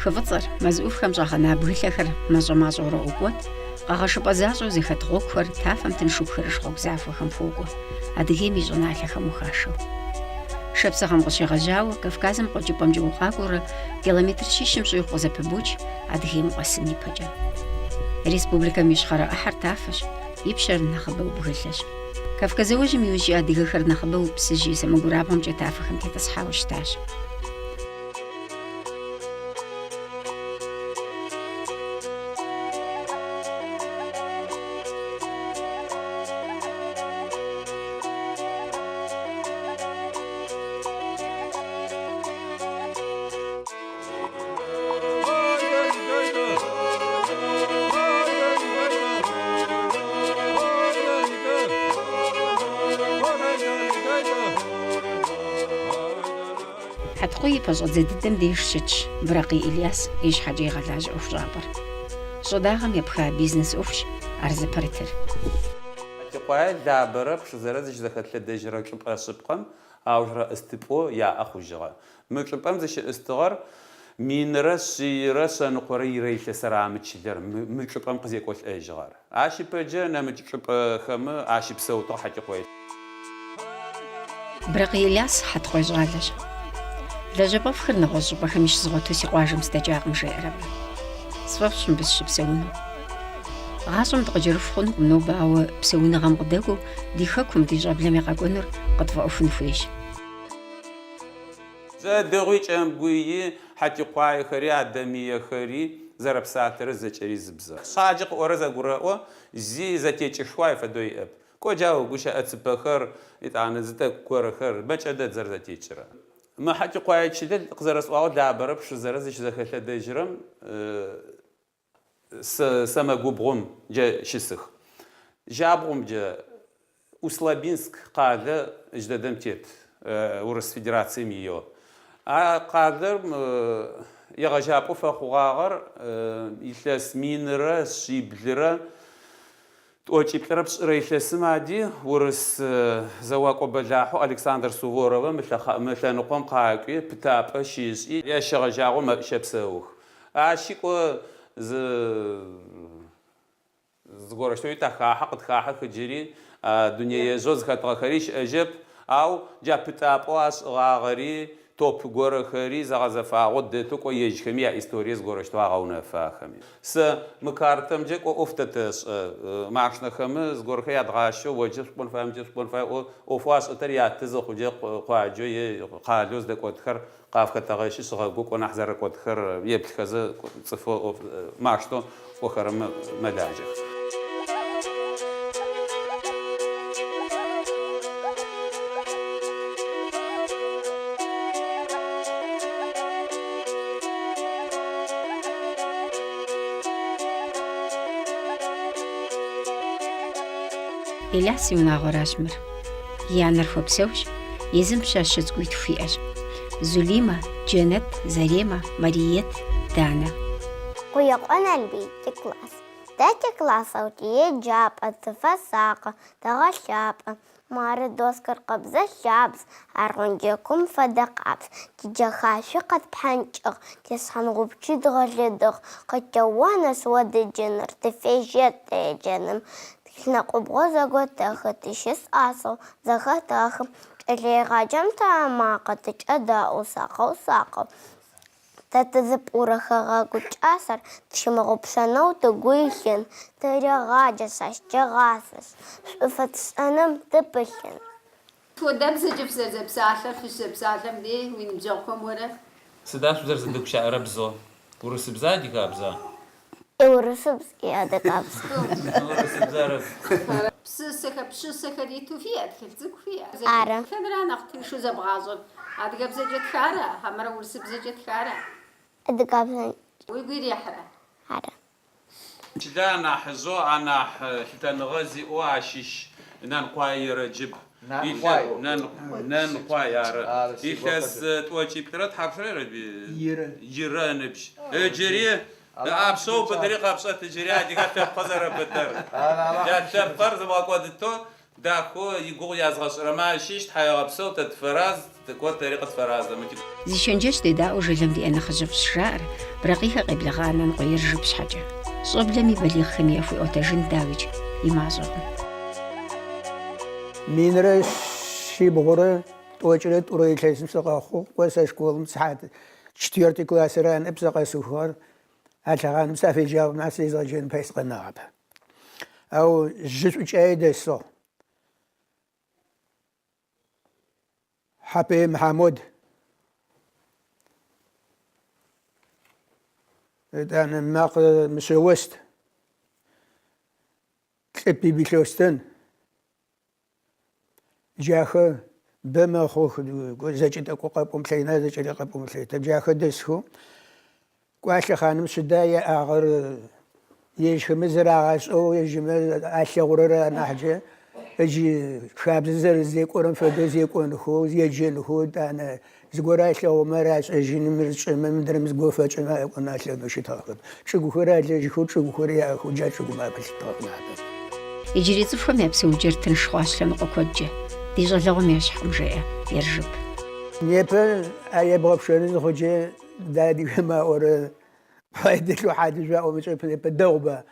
Хы Фӏыцӏэр, мэз ӏувхэм щӏагъэна бгылъэхэр мащӏэ-мащӏэурэ ӏуокӏуэт, къэгъэшыпӏэ защӏэу зэхэт гъуэгухэр тафэм тыншу пхырыш гъуэгу захуэхэм хуокӏуэ, Адыгейм и щӏыналъэхэм ухашэу. Шапсыгъым къыщегъэжьауэ, Кавказым къуэкӏыпӏэмкӏэ укъакӏуэурэ километр щищым щӏигъу къызэпыбоч Адыгейм укъэсын ипэкӏэ. Республикэм ищхъэрэ ӏыхьэр тафэщ, ипщэр нэхъыбэу бгылъэщ. Кавказ зауэжьым иужькӏэ адыгэхэр нэхъыбэу Псыжь и сэмэгурабгъумкӏэ тафэхэм тетӏысхьауэ щытащ. Хьэтыкъуей и пэщӏэдзэ дыдэм деж щытщ Бракъий Ильяс и щхьэкӏэ игъэлажьэ ӏуэхущӏапӏэр. Щӏыдагъэм епха бизнес ӏуэхущ ар зыпэрытыр. Хьатикъуае Лабэрэ Пшызэрэ зыщызэхэлъэдэжьырэ чӏыпӏэ шъыпкъэм аужырэ ӏыстыпӏэу яӏэ хъужьыгъэ. Мы чӏыпӏэм зыщыӏыстыгъэр минрэ шъийрэ шъэныкъорэ ирэ илъэсыр ары мы чылэр мы чӏыпӏэм къызекӏолӏэжьыгъэр. Ащ ыпэджэ нэмыкӏ чӏыпӏэхэмы ащыпсэутыгъ Хьатикъуае. Бракъий Ильяс Хьэтыкъуей щӏалэщ. Лэжьапӏэфӏхэр нэгъуэщӏ щӏыпӏэхэми щызгъуэту си къуажэм сыдэкӏакъым, жеӏэр абы. Сфӏэфӏщ мыбы сыщыпсэуну. Гъащӏэм дыкъыкӏэрыху хъунукъым нобэ, ауэ псэуныгъэм къыдэкӏуэу ди хэкум, ди щӏэблэм я къэкӏуэнур къытфӏэӏуэхун хуейщ. Бжьэдыгъуи, кӏэмгуи, хьатикъуаехэри, адэмыехэри зэрэпсалъэрэр зэкӏэри зы бзэ. Шъхьаджи къыӏорэр зэгурэӏо, зи зэтекӏышхо ай фэдэу иӏэп. Кӏо джау гущыӏэ цыпэхэр, итӏанэ зы тӏэкӏу горэхэр, мэкӏэ дэд зэрэзэтекӏырэр. Мы Хьатикъуае чылэр къызэрэсӏуагъэу Лабэрэ Пшызэрэ зыщызэхэлъэдэжьырэм сэмэгубгъумкӏэ щысых. Жьабгъумкӏэ Усть-Лабинск къалэ джыдэдэм тет Урыс Федерацием иеу. А къалэр егъэжьапӏэу фэхъугъагъэр илъэс минрэ шъиблырэ тӏокӏиплӏырэ пшӏырэ илъэсым ади урыс зэуакӏо бэлахьэу Александр Суворовым мы лъэныкъом къакӏуи, пытапӏэ щишӏи, ащ щегъэжьагъэу щэпсэух. Ащи кӏо зы зыгорэщтэуи тахахьэ, къытхахьэх ыджыри, дунэежъэу зыхэтыгъэхэри щыӏэжьэп, ау джа пытапӏэу ашӏыгъагъэри, топ горэхэри зэгъэзэфагъэу дэтэу кӏо ежьхэми яисторие зыгорэщтэу агъэунэфы ахэми. Сэ мы картэмджэ кӏо ӏоф тэ тэшӏэ, машинэхэмы зыгорэхэр ядгъащэу, оджэ шъукӏон фае, мыджэ шъукӏон фае ӏо ӏофэу ашӏэтэр ятты зыхъуджэ къуаджэу е къалэу зыдэкӏотхэр Къафхэтэгъэщи шъыгъэгу кӏо нахь зэрэкӏотхэр еплъхэзэ цӏыфэу ӏоф маштэу кӏохэрэм мэлажьэх. Иляс и унагъуэращ мыр. И анэр хуэпсэущ, езым пщащэ цӏыкӏуитху иӏэщ. Зулимэ, Джэнэт, Заремэ, Мариет, Данэ. Къуекъо Налбый тикласс. Тэ тиклассэу тиеджапӏэ тыфэсакъы, тэгъэлъапӏэ. Мары доскэр къэбзэ-лъабз, ар гъонджэкум фэдэ къабз. Тиджэхашъуи къэтпхъэнкӏыгъ, тишъхьангъупчъи дгъэлыдыгъ. Къыттеонышъ одыджыныр, тыфежьэт тэ еджэным. Тхылъ нэкӏубгъо зэготэхы, тыщыс ӏасэу зэхэтэхы. Кӏэлэегъаджэм тэ ымакъэ тыкӏэдэӏу, сакъэу-сакъэу. Тэ тызыпӏурэ хэгъэгу кӏасэр тщымыгъупшэнэу тыгу илъын. Тырегъаджэшъ, ащ тегъасэшъ, шӏу фэтшӏэным тыпылъын. Хуэдэбзэкӏэ фызэрызэпсалъэр фыщызэпсалъэм дей уи ныбжьэгъухэм уэрэ? Сыда шъузэрызэдэгущыӏэрэ бзэу? Урысыбза, адыгабза? И урысыбз, и адыгабз. Урысыбзэ ары. Псысэхэр, пщысэхэр иту фиӏэ, тхылъ цӏыкӏу фиӏэ? Ары. Дэтхэнэра нэхъ тыншу зэбгъащӏэр? Адыгэбзэкӏэ тхара, хьэмэрэ урысыбзэкӏэ тхара? Адыгабзэкӏэ. Уигу ирихьрэ? Ары. Чылэ анахьыжъэу, анахь лъытэныгъэ зиӏэу ащыщ Нанкъуай Ерэджыб. Нанкъуай, ары. Илъэс тӏокӏиплӏырэ тхьапшрэ Ерэджыб? Ирэ ыныбжь. Ыджыри ыӏапшъэ ыубытыри къэпшӏэт ыджыри адыгэ лъэпкъыр зэрэпытэр. Джа лъэпкъыр зымыгъэкӏодытэу. Дахэу игугъу язгъэшӏырэмэ ащыщ, тхьаегъэпсэу, тэ тыфэраз, кӏо тэри къытфэразэмэ ти. Зи чэнджэщ дедаӏуэу жылэм диӏэ нэхъыжьыфӏщ, жаӏэр Бракъийхэ къеблэгъа Анэныкъуэ Ержыб щхьэкӏэ. Щӏэблэми балигъхэми яхуиӏуэтэжын, дауикӏ, и мащӏэкъым. Минрэ щибгъурэ тӏокӏрэ тӏурэ илъэсым сыкъэхъугъ, кӏо сэ школым сыхьат четвертый классыр ары ныӏэп сэ къэсыухыгъэр. А лъэхъаным сафеджагъ нахь сезгъэджэн пай сыкъэнагъэп. Ау жъы шӏукӏае дэсыгъ. Хьэпэе Мыхьамод. Етӏанэ Макъ Мышъэост. Лӏыпый Билъостэн. Джахэр бэ мэхъух, зэкӏэ тӏэкӏу къэпӏон плъэкӏына, зэкӏэри къэпӏон плъэкӏытэп. Джахэр дэсхэу кӏо а лъэхъаным шъыда яӏагъэр ежьхэмэ зэрагъашӏэу, ежьмэ алъэгъурэр анахькӏэ ыджы хабзэ зэрэзекӏорэм фэдэу зекӏонхэу, еджэнхэу, етӏанэ зыгорэ алъэгъумэ рашӏэжьын, мыр тшӏэмэ, мыдрэм зыгорэ фэтшӏэмэ аӏон алъэкӏынэу щытыгъэхэп. Чӏыгухэр алэжьхэу, чӏыгухэр яӏэхэу джа чӏыгумэ апылъытыгъэх нахьыпэм. Иджырей цӏыхухэм я псэукӏэр тынш хъуащ лъэныкъуэ куэдкӏэ. Ди щӏалэгъуэм ещхькъым, жеӏэ Ержыб. Непэ ар ебгъэпшэны зыхъукӏэ дэ адыгэм аӏорэ къуае дэлъэу хьалыжъо аӏомэ непэ дэгъуба?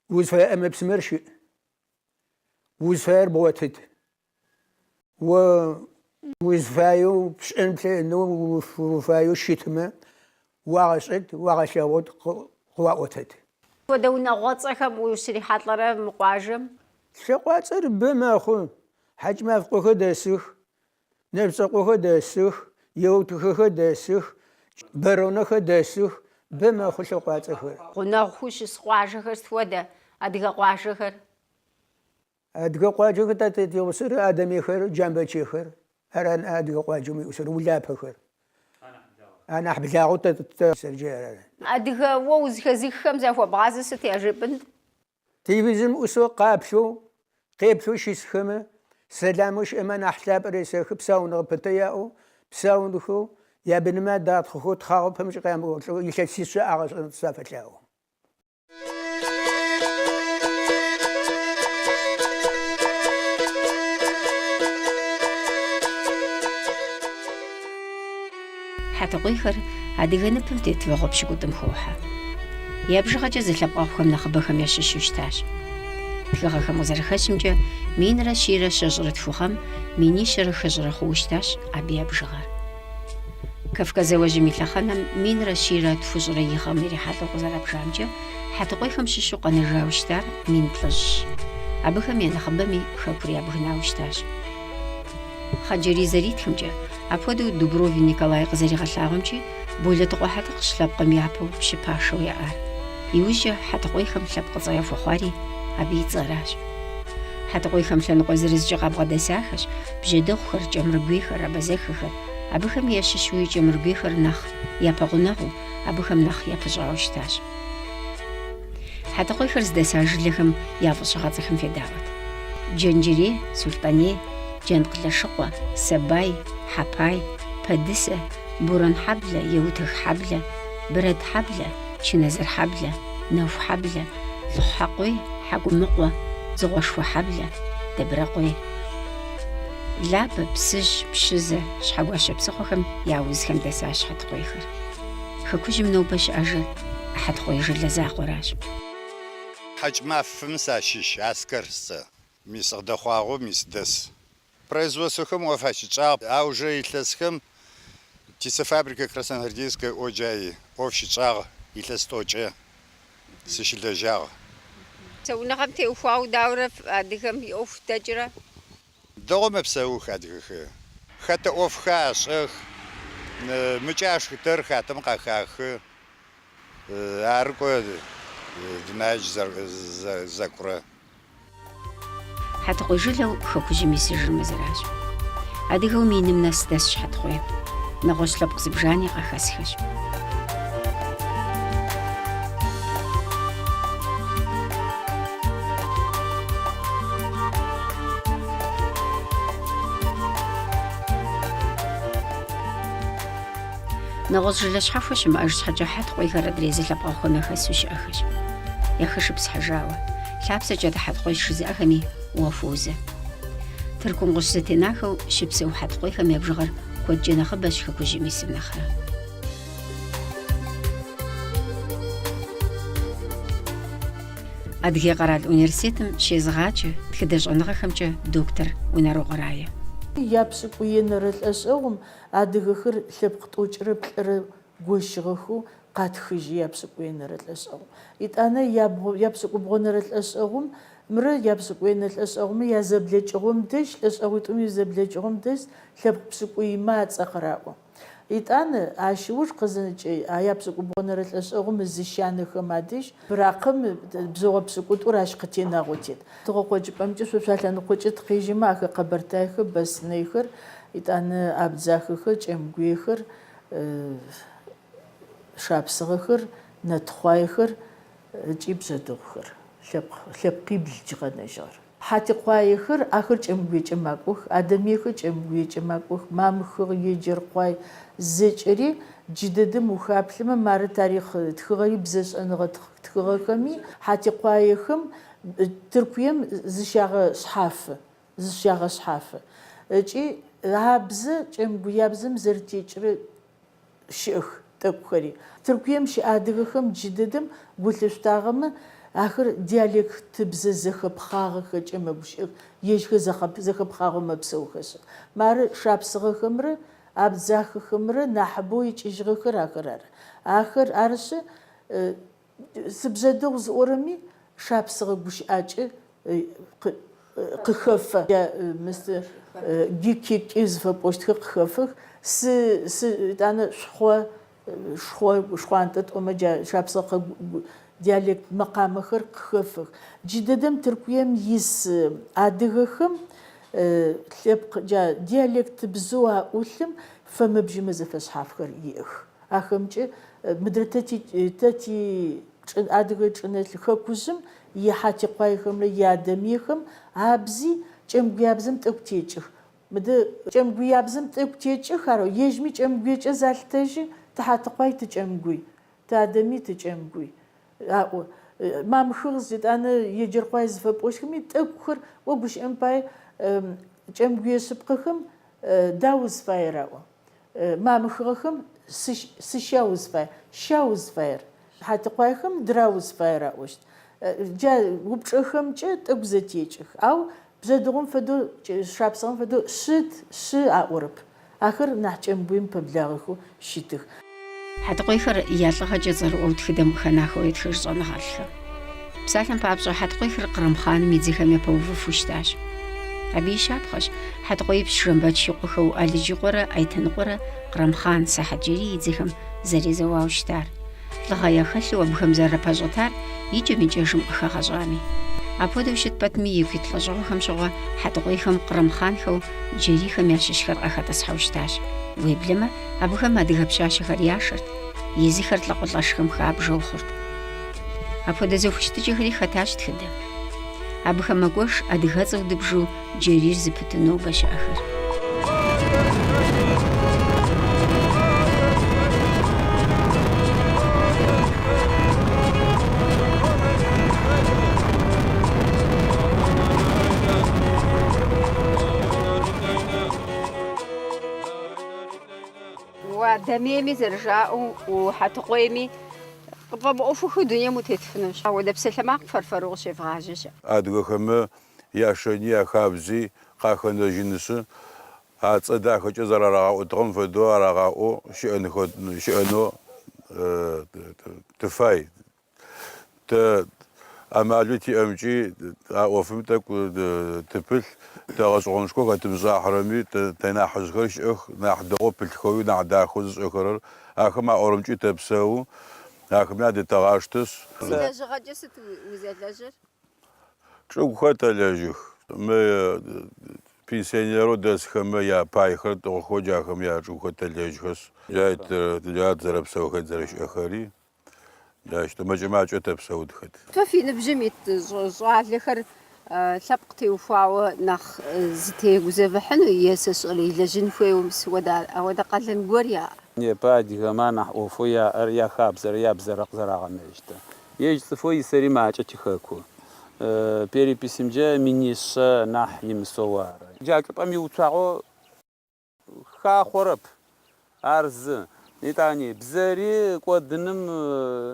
Узфэе ӏэмэ-псымэр щыӏ. Узфаер бгъотыт. О узфаеу пшӏэн плъэкӏынэу уфаеу щытмэ, уагъэшӏэт, уагъэлъэгъут, къыуаӏотэт. Хуэдэ унагъуэцӏэхэм ущрихьэлӏэрэ мы къуажэм? Лъэкъуацӏэр бэ мэхъу. Хьакӏмафкъохэр дэсых, Нэпцӏэкъохэр дэсых, Еутыхэхэр дэсых, Бэронэхэр дэсых, бэ мэхъу лъэкъуацӏэхэр. Гъунэгъухэу щыс къуажэхэр сыт хуэдэ, адыгэ къуажэхэр? Адыгэ къуаджэхэр тэ тигъусэр Адэмейхэр, Джамбэчыехэр, ара ныӏа адыгэ къуаджэм иӏусэр, Улапэхэр. Анахь благъэу тэ тӏысэр джы ары. Адыгэ уэ узыхэзыххэм захуэбгъазэ сыт яжепӏынт? Телевизорым ӏусэу къаплъэу, къеплъэу щысхэмэ, сэламэу щыӏэмэ анахь лъапӏэр есэхы, псауныгъэ пытэ яӏэу, псаунхэу, ябынымэ адатхъэхэу, тхъагъо пэмыкӏ къямыӏолӏэу илъэсишъэ агъэшӏэнэу сафэлъаӏо. Хьэтыкъуейхэр адыгэ ныпым тет вагъуэ пщыкӏутӏым хохьэ. Я бжыгъэкӏэ зэлъэпкъэгъухэм нэхъыбэхэм ящыщу щытащ. Тхыгъэхэм къызэрыхэщымкӏэ, минрэ щийрэ щэщӏрэ тху гъэм минищэрэ хыщӏрэ хъууэ щытащ абы я бжыгъэр. Кавказ зауэжьым и лъэхъэнэм минрэ щийрэ тхущӏрэ и гъэм ирихьэлӏэу къызэрабжамкӏэ, хьэтыкъуейхэм щыщу къэнэжауэ щытар 1000 пщӏщ. Абыхэм я нэхъыбэми хэкур ябгынауэ щытащ. Хъанджэрий зэритхымкӏэ, апхуэдэу Дубровин Николай къызэригъэлъагъуэмкӏи, Болэтыкъуэ Хьэтыкъщ лъэпкъым япэу пщы пашэу яӏар. Иужькӏэ хьэтыкъуейхэм лъэпкъыцӏэ яхуэхъуари абы и цӏэращ. Хьэтыкъуейхэм лъэныкъуэ зырызкӏэ къабгъэдэсахэщ бжьэдыгъухэр, кӏэмыргуейхэр, абазэхэхэр, абыхэми ящыщуи кӏэмыргуейхэр нэхъ япэгъунэгъуу, абыхэм нэхъ япыщӏауэ щытащ. Хьэтыкъуейхэр зыдэса жылэхэм я фӏэщыгъэцӏэхэм федаӏуэт. Джэнджырей, Сулътӏаней, Джэнкълэшыкъуэ, Сэбай, Хьэпай, Пэдысэ, Борэнхьэблэ, Еутыххьэблэ, Бырэтхьэблэ, Чынэзырхьэблэ, Нэхухьэблэ, Лӏыхъухьэкъуей, Хьэкӏумыкъуэ, Дзыгъуэшхуэхьэблэ, Дэбрэкъуей. Лабэ, Псыжь, Пщызэ, Щхьэгуащэ псыхъуэхэм я аузхэм дэсащ хьэтыкъуейхэр. Хэкужьым нобэ щыӏэжыр Хьэтыкъуей жылэ закъуэращ. Хьакӏмафым сащыщ, Аскэр сцӏэ. Мис сыкъыдэхъуагъэу мис дэс. Производствэхэм ӏоф ащытшӏагъ. Аужырэ илъэсхэм Птицефабрика Красногвардейская ыӏоу джай ӏоф щытшӏагъ, илъэс тӏокӏэ сыщылэжьагъ. Псэуныгъэм теухуауэ дауэрэ адыгэм и ӏуэху дэкӏрэ? Дэгъоу мэпсэух адыгэхэр. Хэтэ ӏофхэр ашӏэх, мыкӏэ ашхытэр хатэм къахахы. Ары кӏо дунаир зэкӏурэ. Хьэтыкъуей жылэу хэкужьым исыжыр мы зыращ. Адыгэу миным нэс дэсщ Хьэтыкъуейм. Нэгъуэщӏ лъэпкъ зыбжани къахэсхэщ. Нэгъуэщӏ жылэ щхьэхуэ щымыӏэж щхьэкӏэ хьэтыкъуейхэр адрей зэлъэпкъэгъухэм яхэсу щыӏэхэщ. Яхэшыпсыхьыжауэ, лъапсэкӏэ дыхьэтыкъуейщ жызыӏэхэми. уахуозэ. Тыркум къыщызэтенахэу щыпсэу хьэтыкъуейхэм я бжыгъэр куэдкӏэ нэхъыбэщ хэкужьым исым нэхърэ. Адыгей къэрал университетым щезыгъаджэ тхыдэ щӏэныгъэхэмкӏэ доктор Унэрокъуэ Рае. Япшӏыкӏуенэрэ лӏэшӏэгъум адыгэхэр лъэпкъ тӏокӏырэ плӏырэ гощыгъэхэу къатхыжьы япшӏыкӏуенэрэ лӏэшӏэгъум. Итӏанэ япшӏыкӏубгъонэрэ лӏэшӏэгъум мрэ япшӏыкӏуенэ лӏэшӏэгъумрэ язэблэкӏыгъом дэжь, лӏэшӏэгъуитӏум изэблэкӏыгъом дэжь лъэпкъ пшӏыкӏуимэ ацӏэ къыраӏо. Итӏанэ, ащ ыуж къызыкӏэ, а япшӏыкӏубгъонэрэ лӏэшӏэгъум ызыщанэхэм адэжь, быракъым бзыгъэ пшӏыкӏутӏур ащ къытенагъэу тет. Тыгъэкъокӏыпӏэмкӏэ шъо шъуалъэныкъокӏэ тыкъежьэмэ, ахэр къэбэртайхэр, бэслъынэйхэр, итӏанэ абдзахэхэр, кӏэмгуехэр, шапсыгъэхэр, нэтхъуаехэр ыкӏи бжъэдыгъухэр. Лъэпкъ, лъэпкъибл джы къэнэжьыгъэр. Хьатикъуаехэр, ахэр кӏэмгуекӏэ макӏох, адэмыехэр кӏэмгуекӏэ макӏох, мамхыгъ, еджэркъуай, зэкӏэри джыдэдэм ухаплъэмэ, мары тарихъ тхыгъэри бзэшӏэныгъэ тхыгъэхэми хьатикъуаехэм Тыркуем зыщагъэшъхьафы, зыщагъэшъхьафы. Ыкӏи абзэ кӏэмгуябзэм зэрэтекӏырэ щыӏэх тӏэкӏухэри. Тыркуем щыӏэ адыгэхэм джыдэдэм гу лъышъутагъэмэ, ахэр диалектыбзэ зэхэпхъагъэхэкӏэ мэгущыӏэх, ежьхэр зэхэпхъагъэу мэпсэухэшъ. Мары шапсыгъэхэмрэ абдзахэхэмрэ нахьыбэу икӏыжьыгъэхэр ахэр ары. Ахэр арышъы, Сыбжъэдыгъу зыӏорэми шапсыгъэ гущыӏакӏэ къыхэфэ. Ги-ки-кӏи зыфэпӏощтхэр къыхэфэх. Сы, сы, етӏанэ шхъо, шхъо, шхъуантӏэ тӏомэ джа шапсыгъэ диалект мэкъамэхэр къыхэфэх. Джыдэдэм Тыркуем ис адыгэхэм лъэпкъ джа диалектыбзэу аӏулъым фэмэ-бжьымэ зэфэшъхьафхэр иӏэх. Ахэмкӏэ мыдрэ тэ ти тэ ти адыгэ чӏынэлъ хэкужъым и хьатикъуайхэмрэ и адэмыехэм абзи кӏэмгуябзэм тӏэкӏу текӏых. Мыдэ кӏэмгуябзэм тӏэкӏу текӏых, арэу ежьми кӏэмгуекӏэ залъытэжьы, тыхьатыкъуай тыкӏэмгуй, тыадэмый тыкӏэмгуй аӏо. Мамхыгъ етӏанэ еджэркъуай зыфэпӏощтхэми тӏэкӏухэр, кӏо гущыӏэм пае кӏэмгуе шъыпкъэхэм да узфаер аӏо. Мамхыгъэхэм сыща узфаер, ща узфаер, хьатикъуайхэм дра узфаер аӏощт. Джа упчӏэхэмкӏэ тӏэкӏу зэтекӏых. Ау бжъэдыгъум фэдэу, шапсыгъэм фэдэу шъыт, шъы аӏорэп. Ахэр нахь кӏэмгуем пэблагъэхэу щытых. Хьэтыкъуейхэр я лӏыгъэкӏэ цӏэрыӏуэу тхыдэм къыхэнахэу етхыж щӏэныгъэлӏхэм. Псалъэм папщӏэ, хьэтыкъуейхэр Кърым хъаным и дзэхэм япэувыфу щытащ. Абы и щапхъэщ Хьэтыкъуеипщ Жэмбэч и къуэхэу Алыджыкъуэрэ Айтэныкъуэрэ Кърым хъан Сыхьэтджэрий и дзэхэм зэрезэуауэ щытар, лӏыгъэ яхэлъу абыхэм зэрапэщӏэтар икӏэм-икӏэжым къыхагъэщӏами. Апхуэдэу щыт пэтми, ику ит лӏэщӏыгъуэхэм щыгъуэ хьэтыкъуейхэм кърым хъанхэу Джэрийхэм ящыщхэр къахэтӏысхьэу щытащ. Уеблэмэ, абыхэм адыгэ пщащэхэр яшэрт, езыхэр лӏакъуэлӏэшхэм хабжэу хъурт. Апхуэдэ зэхущытыкӏэхэри хэтащ тхыдэм. Абыхэм мэкӏуэж адыгэцӏэу дыбжу Джэрийр зыпыту нобэ щыӏэхэр. Уадэмейми зэрыжаӏэу, ухьэтыкъуейми, къыпфӏэмыӏуэхухыу дунейм утетыфынущ. Ауэдэ псалъэмакъ фэр-фэру къыщевгъажьэ щыӏэ. Адыгэхэмэ яшэни яхабзи къахэнэжьынышъы, ацӏэ дахэкӏэ зэрарагъаӏотыгъэм фэдэу арагъаӏоу щыӏэнэу тыфай. Тэ амалэу тиӏэмкӏи а ӏофым тӏэкӏу тыпылъ, тэ гъэшӏэгъонышхо хэтымышӏахьырэми, тэ нахьыжъхэр щыӏэх, нахь дэгъоу пылъхэуи, нахь дахэу зышӏэхэрэр. Ахэм аӏорэмкӏи тэпсэу, ахэми адетэгъаштэшъ. Лэжьыгъэкӏэ сыт узэлэжьыр? Чӏыгухэр тэлэжьых. Мы пенсионерэу дэсхэмэ япайхэр тӏыгъхэу джахэм ячӏыгухэр тэлэжьхэшъ, джа тызэрэпсэухэри тызэрэщыӏэхэри. Джащтэу мэкӏэ-макӏэу тэпсэу тхэт. Фэ фи ныбжьым ит щӏалэхэр лъэпкъ теухуауэ нэхъ зытегузэвыхьыну е сэ сщӏэрэ илэжьын хуейуэ мис ауэдэ къалэн гуэр яӏэ? Непэ адыгэмэ анахь ӏофэу яӏэр яхабзэрэ ябзэрэ къызэрагъэнэжьтыр. Ежь цӏыфэу исэри макӏэ тихэку. Переписымкӏэ минишъэ нахь имысэу ары. Джа чӏыпӏэм иуцуагъэу хахъорэп. Ар зы. Етӏани, бзэри кӏодыным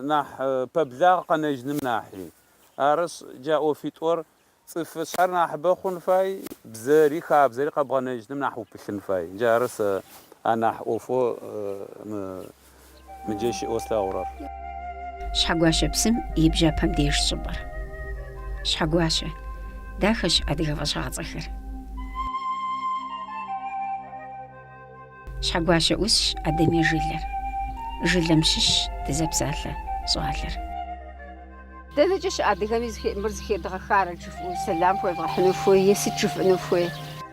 нахь пэблагъ къэнэжьыным нахьи. Арышъ, джа ӏофитӏор цӏыфышъхьэр нахьыбэ хъун фай, бзэри хабзэри къэбгъэнэжьыным нахь упылъын фай. Джары сэ анахь ӏофэу мы мыджэ щыӏэу слъэгъурэр. Щхьэгуащэ псым и бжьэпэм деж щӏыпӏэр. Щхьэгуащэ. Дахэщ адыгэ фӏэщыгъэцӏэхэр. Щхьэгуащэ ӏусщ Адэмей жылэр. Жылэм щыщщ дызэпсалъэ щӏалэр. Дэнэкӏэ щыӏэ адыгэми мыр зыхедгъэхарэт жыфӏэу сэлам хуевгъэхьыну фхуей е сыт жыфӏэну фхуей?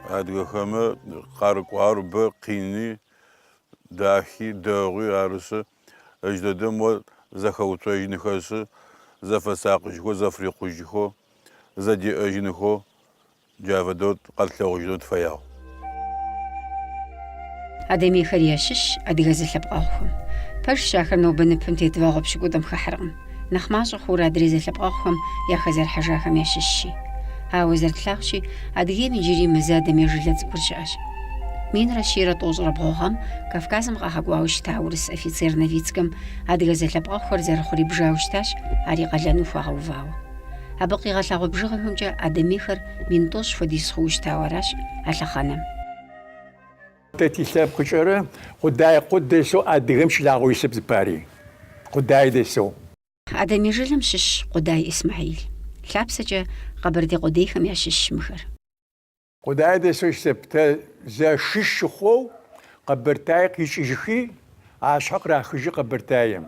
Адыгэхэмэ къарыкӏуар бэ къини, дахи, дэгъуи арышъы, ыжь дэдэм о зэхэуцожьынхэшъы, зэфэсакъыжьхэу, зэфрикъужьхэу, зэдеӏэжьынхэу Джа фэдэу къэтлъэгъужьынэу тыфэягъ. Адэмейхэр ящыщщ адыгэ зэлъэпкъэгъухэм. Пэжщ, ахэр нобэ ныпым тет вагъуэ пщыкӏутӏым хыхьэркъым. Нэхъ мащӏэ хъуурэ адрей зэлъэпкъэгъухэм яхэзэрыхьыжахэм ящыщщи. Ауэ зэрытлъагъущи, Адыгейм иджыри мы зы адэмей жылэ цӏыкӏур щыӏэщ. Минрэ щийрэ тӏощӏрэ бгъу гъэм Кавказым къагъэкӏуауэ щыта урыс офицер Новицкэм адыгэ зэлъэпкъэгъухэр зэрыхъур ибжауэ щытащ, ар и къалэну хуагъэувауэ. Абы къигъэлъагъуэ бжыгъэхэмкӏэ адэмейхэр 1030 хуэдиз хъууэ щытауэ аращ а лъэхъэнэм. Тэ тилъэпкъыкӏэрэ Къудаикъо дэсэу адыгэм чылагъо исэп зыпари. Къудай дэсэу. Адэмей жылэм щыщщ Къудай Исмэхьил. Лъапсэкӏэ къэбэрдей къудейхэм ящыщщ мыхэр. Къудай дэсэу щытэп, тэ зэшищ хъоу Къэбэртае къикӏыжьхи, ашъхьэ къырахыжьы Къэбэртаем.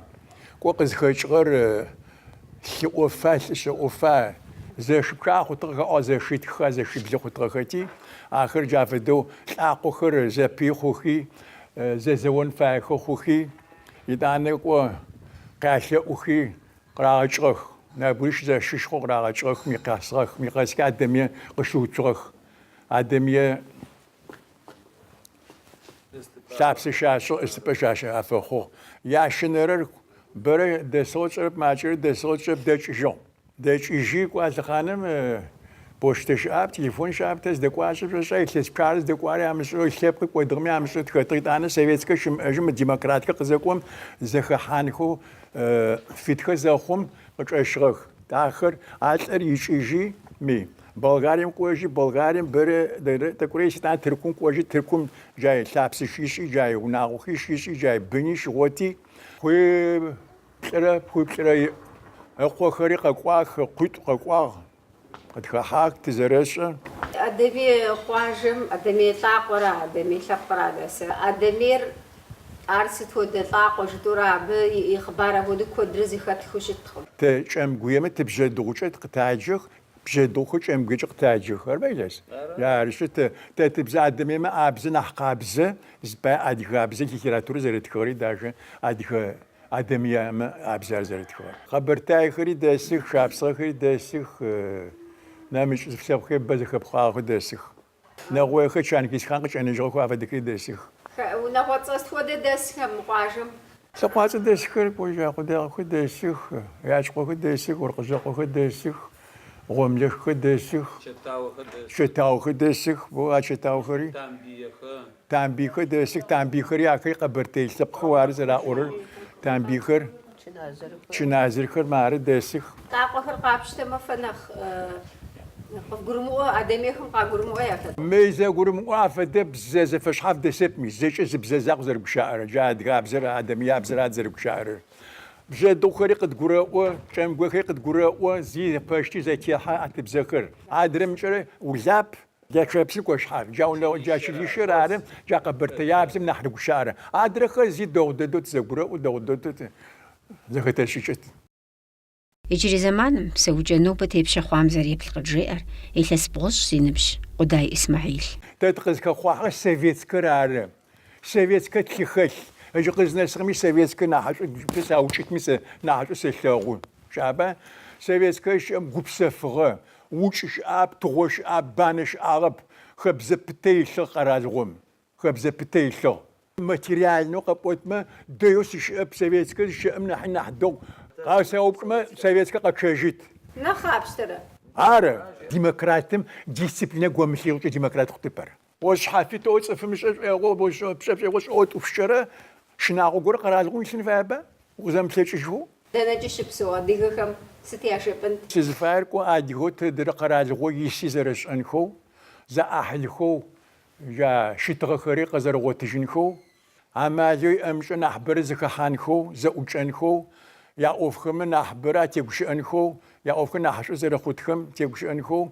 Кӏо къызхэкӏыгъэр лъы ӏофа, лӏышъэ ӏофа, зэшы пчъагъэ хъутыгъэх аӏуагъ, зэшитхыха, зэшиблы хъутыгъэхэти, ахэр джа фэдэу лӏакъохэр зэпый хъухи, зэзэон фаехэ хъухи, етӏанэ кӏо къялъэӏухи, Къырагъэкӏыгъэх. Нэбгырищ зэщыщ хъоу къырагъэкӏыгъэх, ми къэсыгъэх, ми къэсхи Адэмые къыщыуцугъэх. Адэмые лъапсэ щашӏыгъ, ӏысыпӏэ щашӏ афэхъугъ. Ящэнэрэр бэрэ дэсыгъэу тшӏэрэп, макӏэрэ дэсыгъэу тшӏэрэп, дэкӏыжьыгъ. Дэкӏыжьи, кӏо а лъэхъаным почтэ щыӏап, телефон щыӏап, тэ зыдэкӏуашъэ шъошӏа, илъэс пчъагъэрэ зыдэкӏуари амышӏэу, лъэпкъи кӏодыгъэми амышӏэу тхэтыгъ. Етӏанэ советскэ щымыӏэжьым мы демократхэр къызэкӏом зэхэхьанхэу Фитхэ зэхъум къычӏэщыгъэх. Ахэр, а лӏыр икӏыжьи, ми, Болгарием кӏожьи, Болгарием бэрэ тӏэкӏурэ ис, етӏанэ Тыркум кӏожьи, Тыркум джай лъапсэ щишӏи, джай унагъохи щишӏи, джай быни щигъоти, къуиплӏырэ пхъуиплӏырэ иӏ. Ыкъохэри къэкӏуах, ыкъуитӏу къэкӏуагъ. Къытхэхьах, тызэрэшӏэ. Адэмей къуажэм, Адэмей лӏакъуэра, Адэмей лъэпкъра дэсыр. Адэмейр ар сыт хуэдэ лӏакъуэ жытӏэурэ абы и хъыбар апхуэдэу куэдрэ зэхэтхыу щыткъым. Тэ кӏэмгуемэ тыбжьэдыгъукӏэ къытаджэх, бжьэдыгъухэр кӏэмгуекӏэ къытаджэх. Арба, Иляс? Арышъы, тэ тэ тыбзэ адэмеймэ абзэ нахь къабзэ, зыпае адыгабзэ литературэ зэрытхыгъэри даже адыгэ Адэмыемэ абзэ ар зэрытхыгъэр. Къэбэртаехэри дэсых, шапсыгъэхэри дэсых, нэмыкӏ цӏыф лъэпкъхэри бэ зэхэпхъагъэхэу дэсых. Нэгъойхэр Чангизхан къыкӏэныжьыгъэхэу афэдэхэри дэсых. Унагъуэцӏэ сыт хуэдэ дэсхэ мы къуажэм? Лъэкъуацӏэ дэсхэр кӏожьа Къудайкъохэр дэсых, Ячкъохэр дэсых, Оркъыжъэкъохэр дэсых, Гъомлэшкхэр дэсых, Чэтаохэр дэсых, бо а чэтаохэри. Тамбийхэр дэсых, Тамбийхэри ахэри къэбэртэе лъэпкъхэу ары зэраӏорэр, Тамбийхэр, Чыназырхэр мары дэсых. Лӏакъуэхэр къапщтэмэ, фэ нэхъ къывгурымыӏуэ, адэмейхэм къагурымыӏуэ яхэт. Мы зэгурымыӏуэ афэдэ бзэ зэфэшъхьаф дэсэп ми, зэкӏэ зы бзэ закъу зэрыгущыӏэрэр, джа адыгабзэр, адэмыябзэр ары зэрыгущыӏэрэр. Бжьэдыгъухэри къыдгурэӏо, кӏэмгуехэри къыдгурэӏо, зи зэпэщти зэтехьэ а тыбзэхэр. Адрэмкӏэрэ Улап, Лэчъэпсы Кощхьаф, джа унэгъо, джа чылищыр ары, джа къэбэртэябзэм нахь рыгущыӏэрэ. Адрэхэр зи дэгъу дэдэу тызэгурэӏо, дэгъу дэдэу зэхэтэшӏыкӏы. Иджырей зэманым псэукӏэ нобэ тепщэ хъуам зэреплъ къыджеӏэр илъэс бгъущӏ зи ныбжь Къудай Исмэхьил. Тэ тыкъызхэхъуагъэр советскэр ары. Советскэ тлъы хэлъ. Ыджы къызнэсыгъэми советскэ нахьышӏу саукӏытми сэ нахьышӏу сэлъэгъу. Щыӏэба? Советскэ щыӏэм гупсэфыгъэ, укӏ щыӏап, тыгъо щыӏап, банэ щыӏагъэп. Хэбзэ пытэ илъыгъ къэралыгъом. Хэбзэ пытэ илъыгъ. Материальнэу къэпӏотмэ, дэеу сыщыӏэп, советскэ зыщыӏэм нахьи нахь дэгъу. Къысэупчӏмэ, советскэ къэчъэжьыт. Нэхъ къапщтэрэ? Ары, демократым дисциплинэ гомылъ икъукӏэ демократ хъутэп ар. О шъхьафитэу цӏыфым ышӏэ шӏоигъо, пшӏэ шӏоигъо шӏэу тӏупщкӏэрэ щынагъо горэ къэралыгъом илъын фаеба? Узэмыплъэкӏыжьхэу. Дэнэкӏи щыпсэу адыгэхэм сыт яжепӏэнт? Сызыфаер кӏо адыгэу тыдырэ къэралыгъо иси зэрэшӏэнхэу, зэӏахьылхэу джа щытыгъэхэри къэзэрэгъотыжьынхэу, амалэу иӏэмкӏэ нахьыбэрэ зэхэхьанхэу, зэӏукӏэнхэу, яӏофхэмэ нахьыбэрэ атегущыӏэнхэу, яӏофхэр нахьышӏу зэрэхъутхэм тегущыӏэнхэу,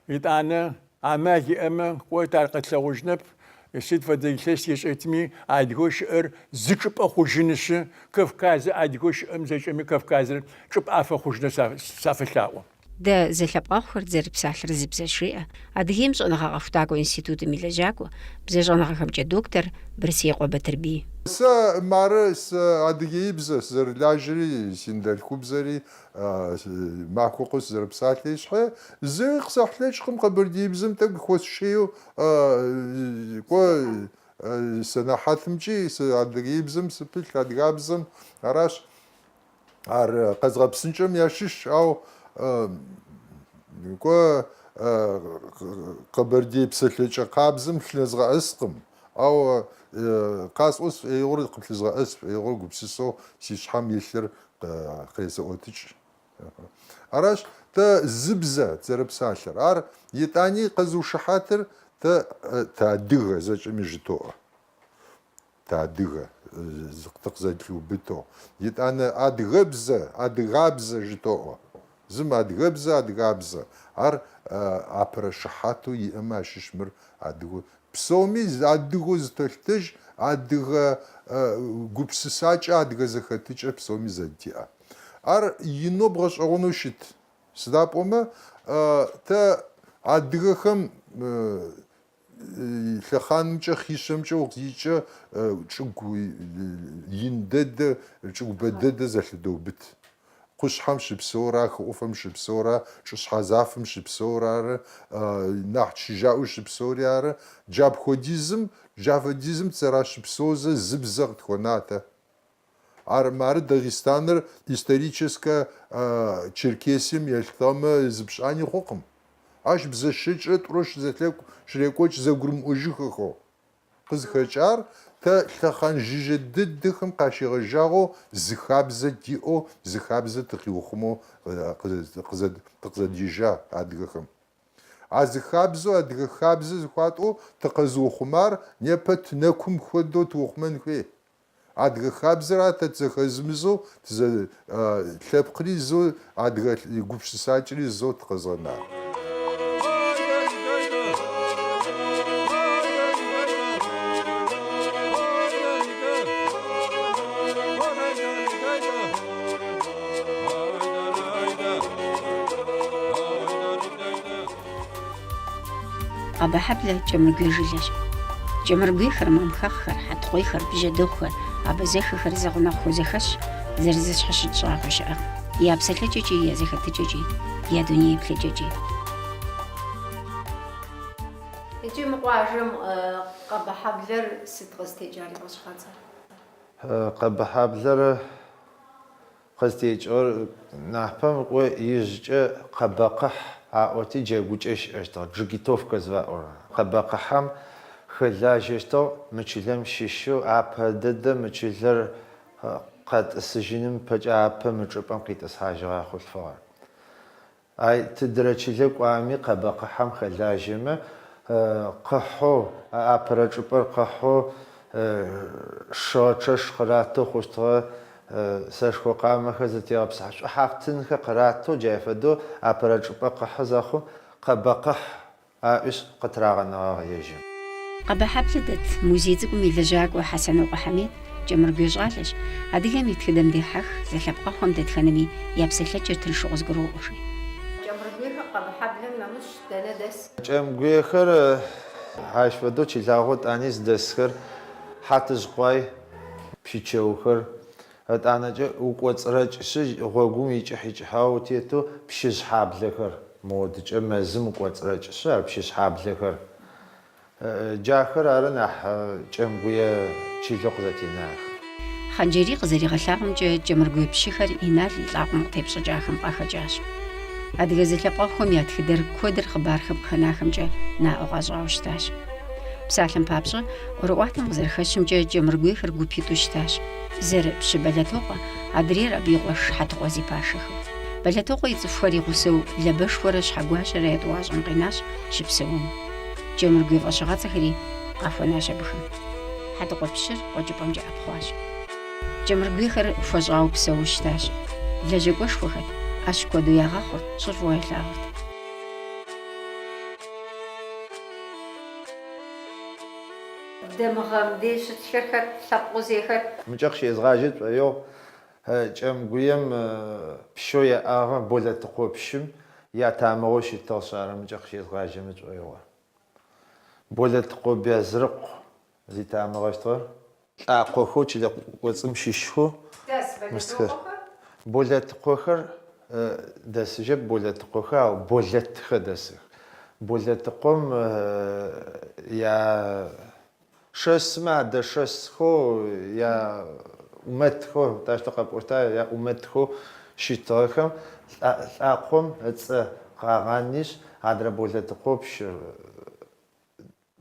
етӏанэ амал иӏэмэ, кӏо тэ ар къэтлъэгъужьынэп, сыд фэдэ илъэс тешӏэтми, адыгэу щыӏэр зы чӏыпӏэ хъужьынышъы, Кавказы адыгэу щыӏэм зэкӏэми Кавказыр чӏыпӏэ афэхъужьынэу сафэлъаӏо. Дэ зэлъэпкъэгъухэр дызэрыпсалъэр зы бзэщ, жеӏэ Адыгейм щӏэныгъэ-къэхутакӏуэ институтым и лэжьакӏуэ, бзэщӏэныгъэхэмкӏэ доктор Бырсеикъуэ Батырбий. Сэ мары сэ адыгеибзэ сызэрылажьэри, си ныдэлъхубзэри, махуэ къэс сызэрыпсалъэри щхьэ, зыри къысэхьылъэкӏкъым къэбэрдеибзэм тӏэкӏу хуэсшейу кӏуэ сэнэхьэтымкӏи, сэ адыгеибзэм сыпылъ, адыгабзэм аращ. Ар къэзгъэпсынкӏэм ящыщ, ау кӏуэ къэбэрдей псэлъэкӏэ къабзэм лъынэзгъэӏэскъым. Ауэ къасӏуэ сфӏэигъуэр, къыплъызгъэӏэс сфӏэигъуэр гупсысэу си щхьэм илъыр къресэӏуэтыкӏ. Аращ тэ зы бзэ дызэрыпсалъэр. Ар итӏани къэзыушыхьэтыр тэ тыадыгэ зэкӏэми жытоӏэ. Тыадыгэ, дыкъызэлъиубытэу. Итӏанэ адыгэбзэ, адыгабзэ жытоӏуэ. Зым адыгэбзэ, адыгабзэ. Ар апэрэ шыхьатэу иӏэмэ ащыщ мыр адыгэу. Псоми адыгэу зытолъытэж, адыгэ гупсысакӏэ, адыгэ зэхэтыкӏэ псоми зэддиӏэ. Ар инэу бгъэшӏэгъонэу щыт. Сыда пӏомэ, тэ адыгэхэм Лъэхъанымкӏэ, хъишъэмкӏэ укъызикӏэ чӏыгу ин дэдэ, чӏыгу бэ дэдэ зэлъыдэубыт. Къушъхьэм щыпсэура, хы ӏуфэм щыпсэура, чӏы шъхьэзафэм щыпсэура ары, нахь чыжьаӏоу щыпсэури ары. Джа пхуэдизым, джа фэдизым тызэращыпсэузэ зы бзэ къытхуэна тэ. Ар мары Дагъистаныр историческэ Черкесием елъытыгъэмэ зы пшӏани хъукъым. Ащ бзэ щэкӏрэ тӏурэ щызэлъэкӏу, щырекӏокӏ зэгурымыӏожьыхэхэу. Къызыхэкӏар тэ лъэхъан жыжьэ дыдэхэм къащегъэжьагъэу зы хабзэ диӏэу, зы хабзэ тыкъиухъумэу тыкъызэдежьа адыгэхэм. А зы хабзэу адыгэ хабзэ зыхуатӏоу тыкъэзыухъумар непэ тынэкум хуэдэу тыухъумэн хуей. Адыгэ хабзэра тэ тызэхэзымызэу тызэ лъэпкъри зэу адыгэ гупшысакӏэри зэу тыкъэзгъэнар. Къэбэхьэблэ Кӏэмыргуей жылэщ. Кӏэмыргуейхэр, мамхэгъхэр, хьэтхъуейхэр, бжьэдыгъухэр, абазэхэхэр зэгъунэгъухэу зэхэсщ, зэрызэщхьэщыкӏ щӏагъуэ щыӏэкъым. Я псэлъэкӏэкӏи, я зэхэтыкӏэкӏи, я дуней еплъыкӏэкӏи. Иджы мы къуажэм Къэбэхьэблэр сыт къызытекӏар и фӏэщыгъэцӏэр? Къэбэхьэблэр Къызтекӏыгъэр нахьпэм кӏо ижъкӏэ къэбэкъыхь аӏоти джэгукӏэ щыӏэщтыгъ, джигитовка зыфаӏорэр. Къэбэкъыхьэм хэлажьэщтыгъ мы чылэм щыщэу, апэ дэдэ мы чылэр къэтӏысыжьыным пэкӏэ апэ мы чӏыпӏэм къитӏысхьажьыгъэ хъулъфыгъэр. Ай, тыдрэ чылэ кӏуами къэбэкъыхьэм хэлажьэмэ, къыхьэу, апэрэ чӏыпӏэр къыхьэу, шыгъэчъэш къыратэу хъущтыгъэ, сэшхо къамэхэр зэтегъэпсыхьэ шӏухьафтынхэр къыратэу, джай фэдэу апэрэ чӏыпӏэ къыхьы зэхъум, къэбэкъыхь Аӏуишъ, къытырагъэнэгъагъ ежьым. Къэбэхьэблэ дэт музей цӏыкӏум и лэжьакӏуэ Хьэсэнокъуэ Хьэмед кӏэмыргуей щӏалэщ, адыгэм и тхыдэм дехьэх, зэлъэпкъэгъухэм дэтхэнэми я псэлъэкӏэр тыншу къызгуроӏуэ, жи. Кӏэмыргуейхэр Къэбэхьэблэм нэмыщӏ дэнэ дэс? Кӏэмыргуейхэр ащ фэдэу чылагъоу тӏани зыдэсхэр Хьатыжъкъуай, Пщычэухэр, Ытӏанэкӏэ укӏоцӏырэкӏышъы гъогум икӏыхь-икӏыхьагъэу утетэу Пщыжъхьаблэхэр, модыкӏэ мэзым укӏоцӏырэкӏышъы ар Пщыжъхьаблэхэр. Джахэр ары нахь кӏэмгуе чылэу къызэтенахэр. Хъанджэрий къызэригъэлъагъуэмкӏэ, кӏэмыргуей пщыхэр Инал и лӏакъуэм къытепщӏыкӏахэм къахэкӏащ. Адыгэ зэлъэпкъэгъухэм я тхыдэр куэдыр хъыбархэм къыхэнахэмкӏэ наӏуэ къащӏауэ щытащ. Псалъэм папщӏэ, ӏуэрыӏуатэм къызэрыхэщымкӏэ, кӏэмыргуейхэр гупитӏу щытащ. Зыр пщы Бэлэтокъуэ, адрейр абы и къуэш Хьэтыкъуэ зи пашэхэу. Бэлэтокъуэ и цӏыхухэр и гъусэу Лабэшхуэрэ Щхьэгуащэрэ я тӏуащӏэм къинащ щыпсэуну. Кӏэмыргуей фӏэщыгъэцӏэхэри къахуэнащ абыхэм. Хьэтыкъуэ пщыр къуэкӏыпӏэмкӏэ ӏэпхъуащ. Кӏэмыргуейхэр хуэщӏауэ псэууэ щытащ. Лэжьакӏуэшхуэхэт, ӏэщ куэду ягъэхъурт, щӏыр фӏыуэ ялъагъурт. Дамыгъэ мыбдеж щытхэр хэт, лъэпкъыу зейхэр. Мыкӏэ къыщезгъажьэ тшӏоигъу Кӏэмгуем пщэу яӏагъэ Болэтыкъо пщым ятамыгъэу щытыгъ ары мыкӏэ къыщезгъажьэмэ тшӏоигъор. Болэтыкъо Бязрыкъу зитамыгъэщтыгъэр. Лӏакъохэу чылэ кӏоцӏым щыщхэу Дэс мыстхэр. Болэтыкъуэхэр? Болэтыкъохэр дэсыжьэп, Болэтыкъохэр, ау Болэтхэр дэсых. Болэтыкъом я шэсмэ адэшэсхэу, я ӏумэтхэу, таущтэу къэпӏощта, я ӏумэтхэу щытыгъэхэм лӏакъом ыцӏэ къагъанишъ, адрэ Болэтыкъо пщыр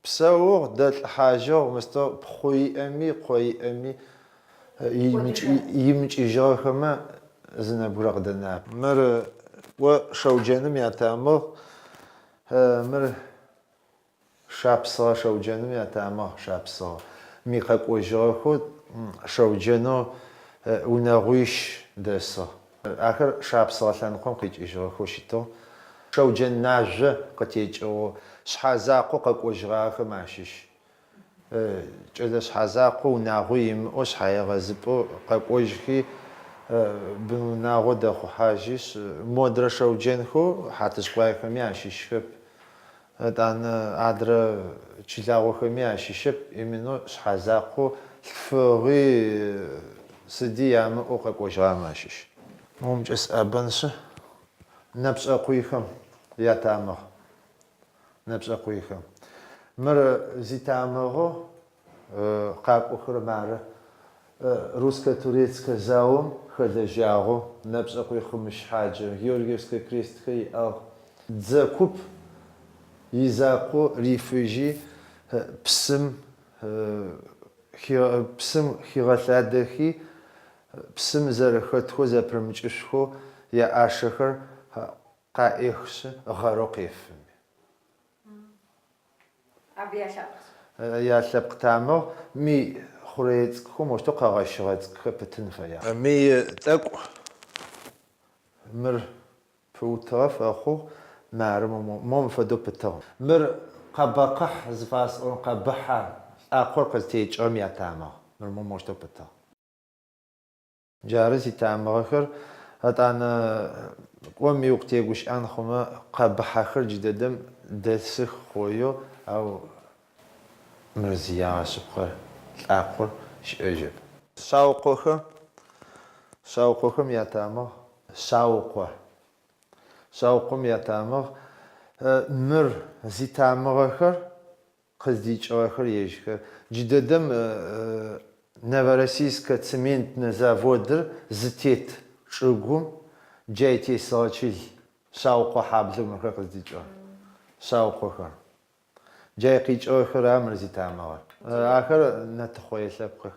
Псэугъ, дэлӏыхьажьыгъ, мыстыгъ, пхъу иӏэми, къо иӏэми имыкӏыжьыгъэхэмэ зы нэбгырэ къыдэнагъэп. Мыр кӏо Шэуджэным ятамыгъ, мыр Шапсыгъэ Шэуджэным ятамыгъ, Шапсыгъэ. Ми къэкӏожьыгъэхэу Шэуджэнэу унэгъуищ дэсыгъ. Ахэр Шапсыгъэ лъэныкъом къикӏыжьыгъэхэу щытыгъ. Шэуджэн Нажъо къытекӏыгъэу шъхьэзакъоу къэкӏожьыгъагъэхэм ащыщ. Кӏэлэ шъхьэзакъоу, унагъуи имыӏэу, шъхьаегъэзыпӏэу къэкӏожьхи, бын-унагъо дэхъухьажьишъ, модрэ Шэуджэнхэу Хьатыжъкъуаехэми ащыщхэп. Етӏанэ адрэ чылагъохэми ащыщэп, именно шъхьэзакъоу лъфыгъи сыди ямыӏэу къэкӏожьыгъэмэ ащыщ. Момкӏэ сыӏэбэншъы, Нэпшӏэкъуйхэм ятамыгъ. Нэпшӏэкъуйхэм. Мыр зитамыгъэу къакӏохэрэр мары. Русско-турецкэ заом хэлэжьагъэу Нэпшӏэкъуй Хъымыщ хьаджэ Георгиевскэ крестхэр иӏагъ. Дзэ куп изакъоу рифыжьи, псым псым хигъэлъадэхи, псым зэрэхэтхэу зэпырымыкӏышъухэу яӏашэхэр къаӏехышъы, гъэрэу къефыми. Абы я лъэпкъ. Я лъэпкъ тамыгъ ми хъурэе цӏыкӏухэу моущтэу къэгъэщыгъэ цӏыкӏухэр пытын фэягъ. Ми тӏэкӏу мыр пыутыгъэ фэхъугъ, мары мом фэдэу пытыгъ. Мыр къэбэкъыхь зыфасӏорэм къэбыхьэ лӏакъор къызтекӏыгъэм ятамыгъ. Мыр мо моущтэу пытыгъ. Джары зитамыгъэхэр, етӏанэ кӏо ми укъытегущыӏэн хъумэ, къэбыхьэхэр джыдэдэм дэсых хъоеу, ау мыр зиягъэ шъыпкъэр, лӏакъор щыӏэжьэп. Шъаукъохэм, Шъаукъохэм ятамыгъ Шъаукъо. Шъаукъом ятамыгъ мыр зитамыгъэхэр Къыздикӏыгъэхэр ежьхэр. Джыдэдэм Новороссийскэ цементнэ заводыр зытет чӏыгум джай тесыгъэ чыл Шъаукъо хьаблэу мыхэр къыздикӏыгъэр. Шъаукъохэр. Джай къикӏыгъэхэр ары мыр зитамыгъэр. Ахэр нэтыхъое лъэпкъых.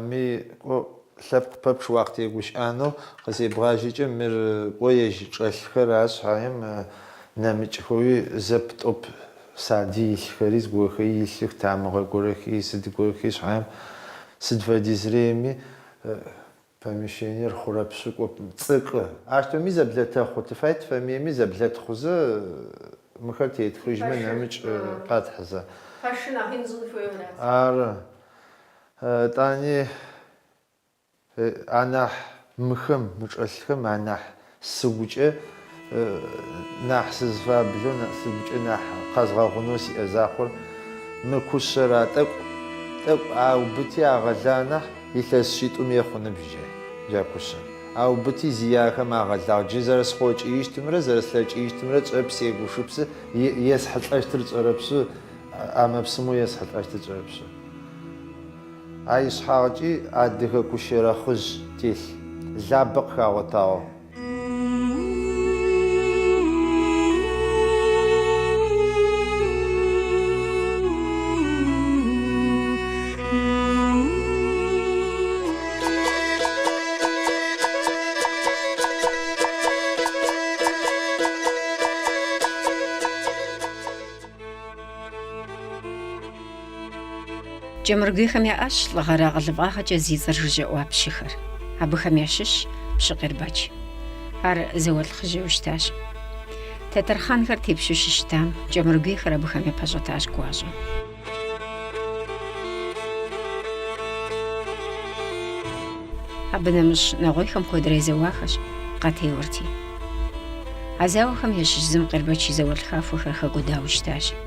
Ми кӏо лъэпкъ пэпчъ уакъытегущыӏэнэу къызебгъажьэкӏэ мыр кӏо ежь чӏэлъхэр ары шъхьаем нэмыкӏхэуи зэп-тӏоп сади илъхэри зыгорэхэри илъых, тамыгъэ горэхи сыд горэхи шъхьаем сыд фэдизреми помещениер хъурэпшъы кӏо цӏыкӏы. Ащтэуми зэблэтэхъу, тыфай тыфэмыеми зэблэтхъузэ мыхэр тетхыжьмэ нэмыкӏ къэтхьызэ. Пэшыр нэхъ ин щӏын хуейуэ арат. Ары. Етӏани анахь мыхэм, мы чӏэлъхэм анахь сыгукӏэ нахь сызфаблэу, сыгукӏэ нахь къэзгъэгъунэу сиӏэ закъор мы кушъэр а тӏэкӏу, тӏэкӏу аубыти агъэла нахь илъэс шъитӏум ехъу ыныбжь джа, джа кушъэр. Аубыти зияхэм агъэлагъ. Джы зэрэсхъокӏыищтымрэ зэрэслъэкӏыищтымрэ тшӏэрэп, сегушыпсы, есхьылӏэщтыр тшӏэрэпшъы, ӏэмэ-псымэу есхьылӏэщтыр тшӏэрэпшъы. А ишъхьагъкӏи адыгэ кущэрэхъыжъ телъ, Лабэ къыхагъотагъэу. Кӏэмыргуейхэм яӏащ лӏыгъэрэ акъылыфӏагъэкӏэ зи цӏэр жыжьэ ӏуа пщыхэр. Абыхэм ящыщщ пщы Къербэч. Ар зауэлӏ хъыжьэу щытащ. Тэтэр хъанхэр тепщэу щыщытам, кӏэмыргуейхэр абыхэм япэщӏэтащ гуащӏэу. Абы нэмыщӏ нэгъуейхэм куэдрэ езэуахэщ, къатеуэрти. А зауэхэм ящыщ зым Къербэч и зауэлӏ хахуэхэр хэкӏуэдауэ щытащ.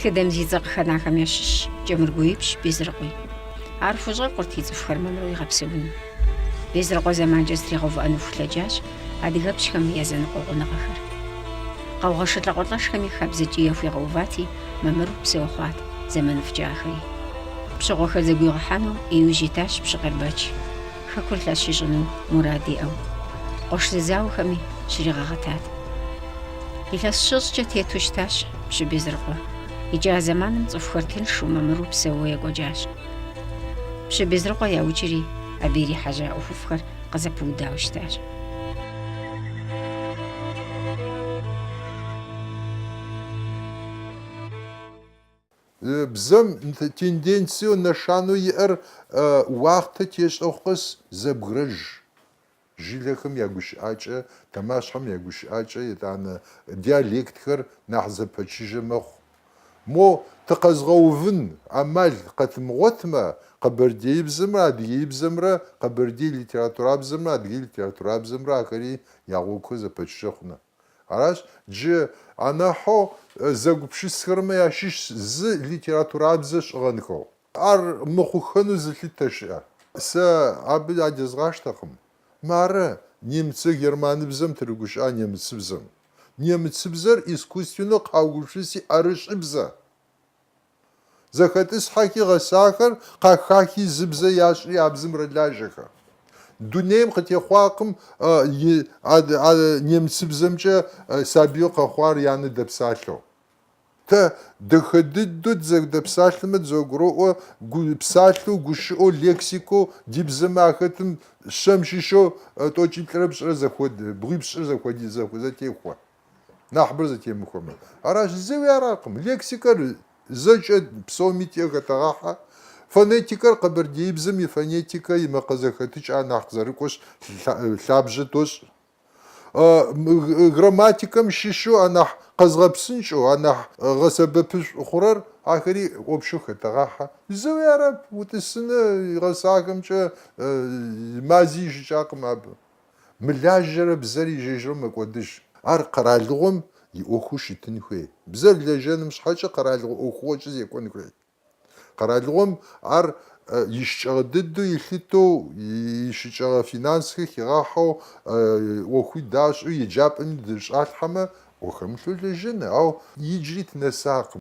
Тхыдэм зи цӏэ къыхэнахэм ящыщщ Кӏэмыргуеипщ Безрыкъуи. Ар хущӏэкъурт и цӏыхухэр мамыру игъэпсэуну. Безрыкъуэ зэманкӏэ зэтригъэувыӏэну хулъэкӏащ адыгэпщхэм я зэныкъуэкъуныгъэхэр. Къаугъэшы лӏакъуэлӏэшхэми хабзэ ткӏий яхуигъэувати, мамыру псэу хъуат зэманыфӏкӏэ ахэри. Пщыгъуэхэр зэгуигъэхьэну иужь итащ пщы Къербэч, хэкур лъэщ ищӏыну мурад иӏэу. Къуэш зэзауэхэми щригъэгъэтат. Илъэс щэщӏкӏэ тету щытащ пщы Безрыкъуэ. Икӏи а зэманым цӏыхухэр тыншу, мамыру псэууэ екӏуэкӏащ. Пщы Безрыкъуэ яукӏри, абы ирихьэжьа ӏуэхуфӏхэр къызэпыудауэ щытащ. Бзэм тенденциеу, нэшанэу иӏэр уахътэ тешӏэхъу къэс зэбгрэж. Жылэхэм я гущыӏакӏэ, тэмащхьэм я гущыӏакӏэ, етӏанэ диалектхэр нахь зэпэчыжьэ мэхъу. Мо тыкъэзгъэувын амал къэтымыгъуэтмэ, къэбэрдеибзэмрэ адыгеибзэмрэ, къэбэрдей литературабзэмрэ адыгей литературабзэмрэ ахэри я гъуэгухэр зэпэчыжьэ хъунэ. Аращ, джы анахьэу зэгупшысхэрэмэ ящыщ зы литературабзэ шӏыгъэнхэу. Ар мыхъухэну зылъытэ щыӏэ. Сэ абы ядезгъаштэкъым. Мары, немыцэ германыбзэм тырыгущыӏа немыцыбзэм. Немыцыбзэр искусственнэу къаугупшыси ӏэрышӏыбзэ. Зэхэтӏысхьэхи гъэсахэр къахахи зы бзэ ящӏри а бзэм рэлажьэхэ. Дунейм къытехъуакъым а немыцыбзэмкӏэ сабийуэ къэхъуар янэ дэпсалъэу. Тэ дахэ дыдэу дызэдэпсалъэмэ дызэгуроӏуэ, псалъэу, гущыӏэу, лексикэу ди бзэмэ ахэтым щэм щыщу тӏокӏиплӏрэ пщӏырэ зэхуэдэ, бгъуипщӏыр зэхуэди зэтехуэ. Нэхъыбэр зэтемыхуэмэ. Аращ, зыуи аракъым. Лексикэр зэкӏэ псоми тиӏэ хэтэгъахьэ. Фонетикэр къэбэрдеибзэм и фонетикэ, и макъзэхэтыкӏ ар нэхъ къызэрыкӏуэщ лъабжьэ дощӏ. Грамматикэм щыщу анахь къэзгъэпсынкӏэу, анахь гъэсэбэпышӏу хъурэр ахэри общэу хэтэгъахьэ. Зыуи арэп, утӏысыны гъэсахэмкӏэ мази ищыкӏакъым абы. Мылажьэрэ бзэр ежь-ежьырэу мэкӏуэдыж. Ар къэралыгъуэм и ӏуэхуу щытын хуей. Бзэр лэжьэным щхьэкӏэ къэралыгъуэ ӏуэхугъуэкӏэ зекӏуэн хуей. Къэралыгъуэм ар ищыкӏэгъэ дыдэу илъытэу, ищыкӏэгъэ финансхэр хигъахьэу, ӏуэхуи дащӏу, еджапӏэми дыщӏалъхьэмэ, ӏуэ хэмылъу лэжьэн, ауэ иджыри тынэсакъым.